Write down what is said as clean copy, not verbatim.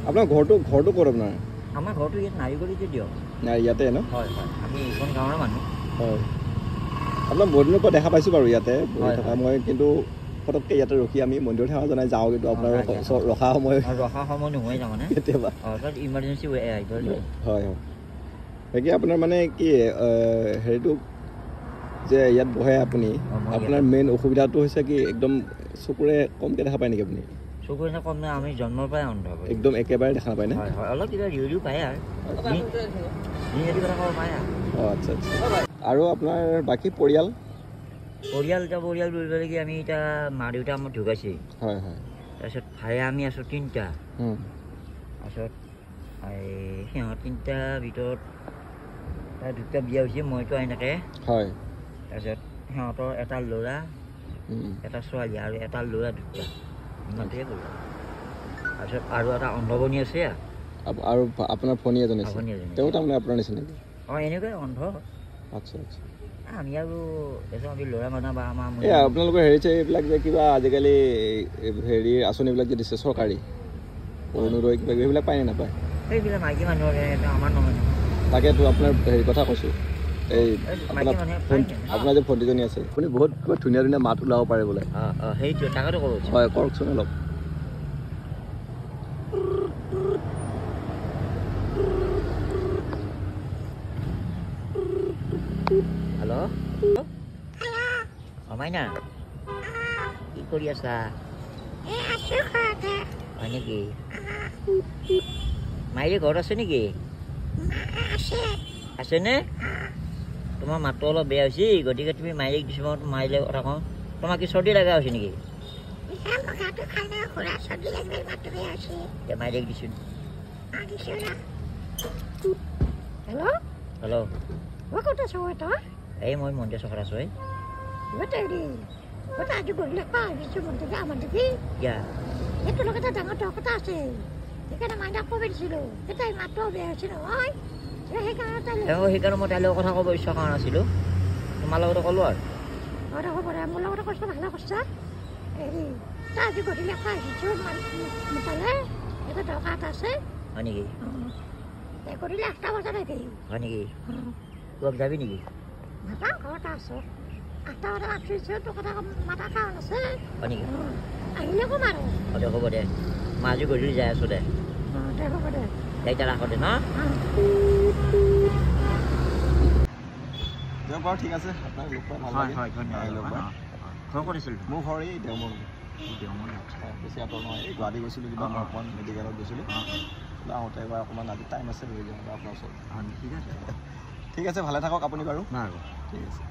আপোনাৰ ঘৰটো ক'ত? আপোনাৰ আমাৰ ঘৰটো ইয়াত নাৰিকলিতে দিয়ক। নাই, ইয়াতে ন? হয় হয়, আমি এইখন গাঁৱৰ মানুহ। হয়, আপোনাৰ বহুত দিনৰ পৰা দেখা পাইছোঁ বাৰু ইয়াতে বহি থকা মই, কিন্তু ফটককৈ ইয়াতে ৰখি আমি মন্দিৰত সেৱা জনাই যাওঁ, কিন্তু আপোনাৰ ৰখা সময় নহয় তাৰমানে কেতিয়াবা ইমাৰ্জেঞ্চি। হয় হয়। বাকী আপোনাৰ মানে কি হেৰিটো যে ইয়াত বহে আপুনি, আপোনাৰ মেইন অসুবিধাটো হৈছে কি একদম চকুৰে কমকৈ দেখা পায় নেকি আপুনি? চকুৰে কম নাই, আমি জন্মৰ পৰাই অন্ধ। একদম একেবাৰে দেখা নাপায় নে? হয় হয়, অলপ কিবা ৰিউ পায় আৰু। অঁ, আচ্ছা আচ্ছা। আৰু আপোনাৰ বাকী পৰিয়াল? পৰিয়াল এতিয়া পৰিয়াল বুলিব লাগি আমি এতিয়া মা দেউতা আমাৰ ঢুকাইছে। হয় হয়। তাৰপিছত ভাই আমি আছোঁ তিনিটা। তাৰপিছত এই সিহঁত তিনিটাৰ ভিতৰত তাৰ দুটা বিয়া হৈছে, মইতো এনেকৈ। হয়। তাৰপিছত সিহঁতৰ এটা ল'ৰা, এটা ছোৱালী আৰু এটা ল'ৰা দুটা, ইমানটোৱে পৰিয়াল। তাৰপিছত আৰু এটা অন্ধভনী আছে। আৰু আপোনাৰ ভনী এজনী আছে? তেওঁ তাৰমানে আপোনাৰ নিচিনা? অঁ, এনেকুৱাই অন্ধ। আচ্ছা আচ্ছা। আমি আৰু আমি ল'ৰা মানুহ বা আমাৰ এই আপোনালোকৰ হেৰি এইবিলাক যে কিবা আজিকালি হেৰি আঁচনিবিলাক যে দিছে চৰকাৰী অৰুণোদয় কিবা কিবি, সেইবিলাক পায় নে নাপায়? সেইবিলাক মাইকী মানুহৰ, আমাৰ নহয়। তাকেতো আপোনাৰ হেৰি কথা কৈছোঁ, এই আপোনাৰ যে ভণ্টিজনী আছে, আপুনি বহুত কিবা ধুনীয়া ধুনীয়া মাত ওলাব পাৰে বোলে। সেইটোৱে, তাকেতো ক'ব। হয়, কওকচোন অলপ। হেল্ল' অ মাইনা, কি কৰি আছা? হয় নেকি? মাইৰে ঘৰত আছে নেকি? আছেনে? তোমাৰ মাতটো অলপ বেয়া হৈছে, গতিকে তুমি মাইৰেক দিছোঁ, মাইলে কথা কওঁ। তোমাৰ কি চৰ্দি লগা হৈছে নেকি? মাইৰেক দিছোঁ। হেল্ল' হেল্ল' ক'ত আছ তই? এই মই মন্দিৰ চকত আছোঁ। আজি গধূলি আহিছোঁ মন্দিৰ আমাৰ দেখি। তোৰ লগত এটা ডাঙৰ টক এটা আছে, সেইকাৰণে মাইনাক ক'ব দিছিলোঁ। তাই মাতটো বেয়া হৈছে নহয়, সেইকাৰণে সেইকাৰণে মই তাইৰ লগত কথা ক'ব ইচ্ছা কৰা নাছিলোঁ, তোমাৰ লগতে ক'লোঁ আৰু। অঁ, হ'ব দে, মোৰ লগতে কৈছা, ভালে কৈছা। হেৰি, তই আজি গধূলি আহিছোঁ তালৈ, এটা দৰকাৰ এটা আছে। হয় নেকি? গধূলি 8টা বজাত আহিবি। হয় নেকি? ক'ৰবাত যাবি নেকি? নাযাওঁ, ঘৰতে আছোঁ। 8টা বজাত আহিছোঁ, তোৰ কথা মাতা কাৰণ আছে। হয় নেকি? আহিলে ক'ম আৰু। অঁ দে, হ'ব দে, মই আজি গধূলি যাই আছোঁ দে। অঁ দে, হ'ব দে। এতিয়া ৰাখো দে ন। দিয়ক বাৰু, ঠিক আছে, আপোনাক লগ পাই ভাল লাগিল। হয়, ধন্যবাদ। ঘৰ ক'ত আছিল? মোৰ ঘৰ এই দেওমন। দেওমন, আচ্ছা। বেছি আঁতৰ নহয়, এই গুৱাহাটী গৈছিলোঁ, কিবা মই অকণমান মেডিকেলত গৈছিলোঁ। আহোঁতে এবাৰ অকণমান আজি টাইম আছে, ৰৈ যাওঁ আপোনাৰ ওচৰত। ঠিক আছে, ঠিক আছে, ভালে থাকক আপুনি বাৰু। বাৰু, ঠিক আছে।